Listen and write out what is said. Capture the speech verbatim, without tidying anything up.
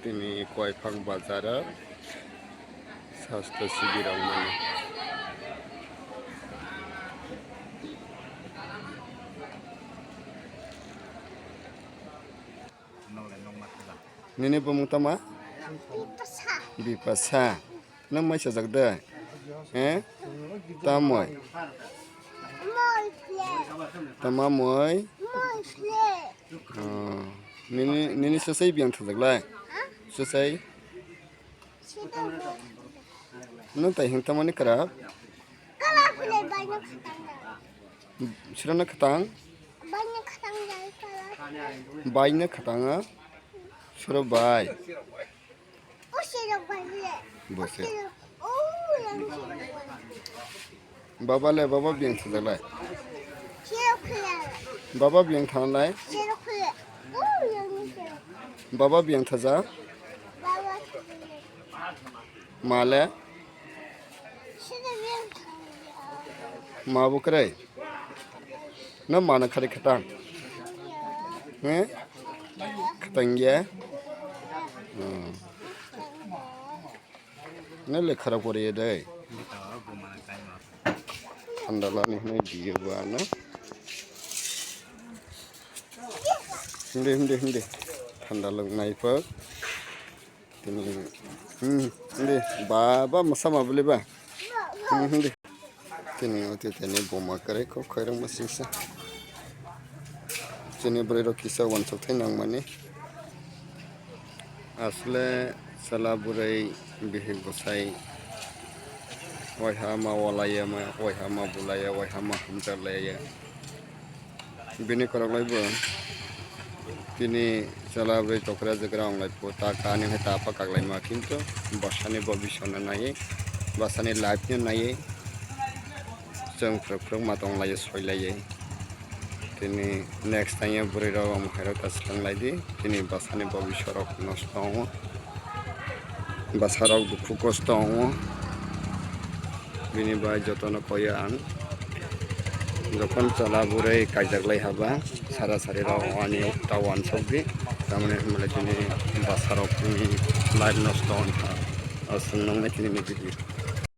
Tini Koiphang bazar o sastho sibir rok mani. Nini bumung tama? Bipasa. Bipasa. Nwng mai sajak de? Eh? Tamoi? Moi ple. Tama moi? Moi ple. Oh. Nini, nini sosai biyang thajak lai? Ha? Sosai? Sida moi. Nwng tai hing tamani kwrak? Kwrak ple bai no khatang da. Sirano khatang? Bai no khatang da kwrak. Bai no khatang a? Suro bai. Bose. Baba le, baba biyang thaja lai. Baba biyang thang lai. Baba biyang thaja. Ma le. Ma bo kwrwi. No mano khari khatang. He? Khatang ya? Hmm. No le khara pore ya dai. Thanda lani hwnwi diyo ba no. Hindi, hindi, hindi. Thanda lok nai pak. Tini, hmm, hindi. Ba, ba, masa ma beli ba. Hmm, hindi. Tini, uti tini boma kare ko khairang masingsa. Tini bwrwi rok kisa wansuk thai nang mani. Asle sala bwrwi bihik bwsai waiha ma walaiya ma, waiha ma bulaiya, waiha ma hamjaklaiya. Bini kwraklaibo tini chwla bwrwi tokra jwkra wnglaipo ta kani hai ta apa kaklaima kintu bwsani bobiswrno naiwi bwsani life no naiwi chwng phwrwk phwrwk ma tonglaio soilaio. Tini next time bwrwi rok omo hai rok ta swlwng lai di tini bwsani bobiswrok nosto wngo. Bwsarok dukhu kosto wngo, bini bai jotono koyo ang. Jokhon chwla bwrwi kaijaklai haba, sara sarirok ani ta wansok di, tamoni hwnbahle chini bwsarokni life nosto wngkha. O chwng nuknai chini video.